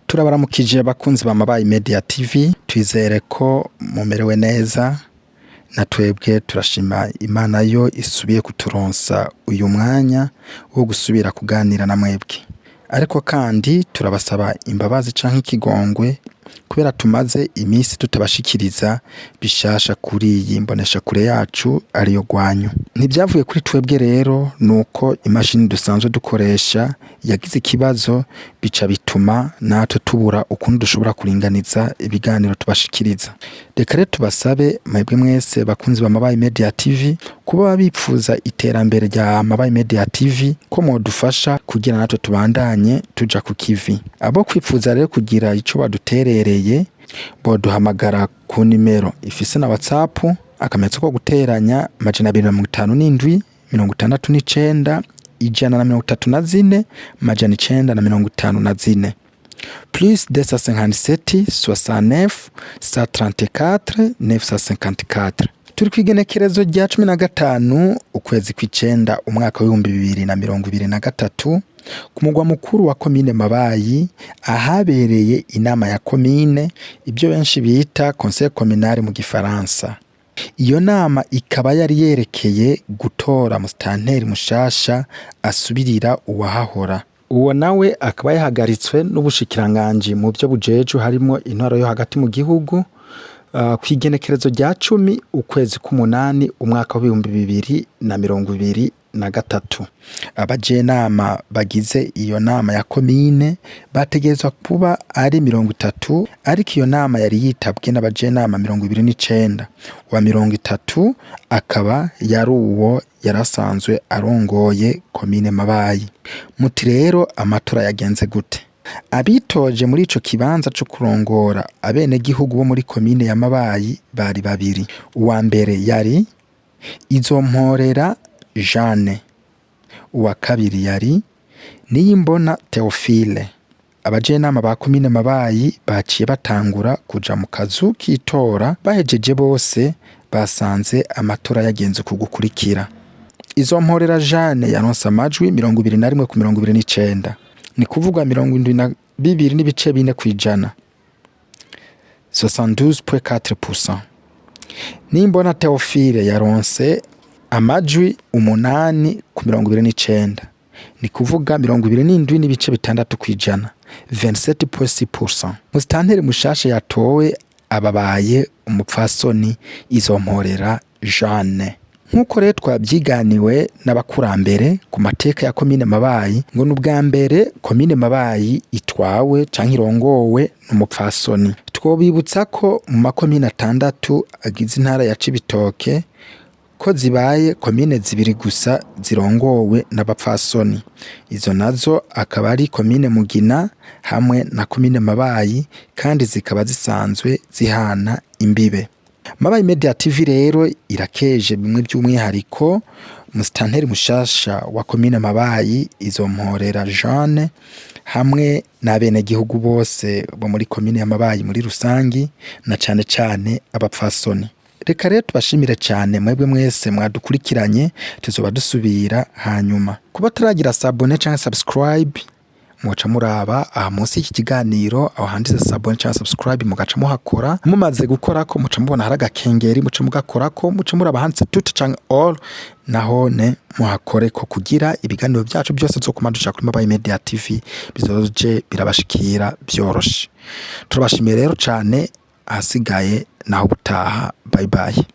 Turabaramukije abakunzi ba Mabayi Media TV, twizere ko mumerewe neza, na twebwe turashima Imana yo isubiye kuturonsa uyu mwanya wo gusubira kuganira na mwebwe. Ariko kandi turabasaba imbabazi canke ikigongwe kubera tumaze imisi tutabashikiriza bishasha kuri iyi mboneshakure yacu ariyo rwanyu. Ntivyavuye kuri twebwe rero, nuko imashini dusanzwe dukoresha yagize ikibazo, bica bituma natwe tubura ukuntu dushobora kuringaniza ibiganiro tubashikiriza. Reka rero tubasabe mwebwe mwese bakunzi ba Mabayi Media TV kuba bipfuza iterambere rya Mabayi Media TV ko mwodufasha kugira natwe tubandanye tuja ku kivi. Abo kwipfuza rero kugira ico baduterereye boduhamagara ku nimero ifise na WhatsApp, akamenyetso ko guteranya 257 69 134 954, plus 257 69 134 954. Turi kw'igenekerezo rya 15 ukwezi kw'icenda umwaka w'2023, ku mugwa mukuru wa komine Mabayi, ahabereye inama ya komine, ibyo benshi bita conseil communal mu gifaransa. Iyo nama ikaba yari yerekeye gutora musitanteri mushasha asubirira uwahahora. Uwo nawe akaba yahagaritswe n'ubushikiranganji mu byo bujejwe harimwo intwaro yo hagati mu gihugu, kw'igenekerezo rya 10 ukwezi k'umunani umwaka w'2023. Abajenama bagize iyo nama ya komine bategerezwa kuba ari 30, ariko iyo nama yari yitabwe n'abajenama 29. Uwa 30 akaba yari uwo yarasanzwe arongoye komine Mabayi. Muti rero amatora yagenze gute? Abitoje muri ico kibanza co kurongora abenegihugu bo muri komine ya Mabayi bari babiri. Uwa mbere yari Izomporera Jeanne, uwa kabiri yari Niyimbona Theophile. Abajenama ba komine Mabayi baciye batangura kuja mu kazu k'itora. Bahejeje bose basanze amatora yagenze uku gukurikira: Izomporera Jeanne yaronse amajwi 21 ku 29, ni kuvuga 72.4%, 72.4%. Niyimbona Theophile yaronse amajwi 8 ku 29, ni kuvuga 27.6%, 27.6%. Musitanteri mushasha yatowe ababaye umupfasoni Izomporera Jeanne. Nk'uko rero twabyiganiwe n'abakurambere ku mateka ya komine Mabayi, ngo ni ubwa mbere komine Mabayi itwawe canke irongowe n'umupfasoni. Twobibutsa ko mu makomine atandatu agize intara ya Cibitoke ko zibaye komine zibiri gusa zirongowe n'abapfasoni. Izo nazo akaba ari komine Mugina hamwe na komine Mabayi, kandi zikaba zisanzwe zihana imbibe. Mabayi Media TV rero irakeje bimwe by'umwihariko musitanteri mushasha wa komine Mabayi Izomporera Jeanne hamwe n'abenegihugu bose bo muri komine ya Mabayi muri rusangi, na cane cane abapfasoni. Reka rero tubashimire cane mwebwe mwese mwadukurikiranye, tuzoba dusubira hanyuma. Kuba turagira s'abonner canke subscribe, muca muraba aha munsi y'iki kiganiro aho handitse s'abonner canke subscribe, mugaca muhakora. Mumaze gukorako, muca mubona hari agakengeri, muca mugakorako, muca muraba handitse tout canke all, nahone muhakoreko kugira ibiganiro vyacu byose nzokuma dushaka kuri Mabayi Media TV bizoje birabashikira vyoroshe. Turabashimiye rero cane, ahasigaye naho ubutaha. Bye bye.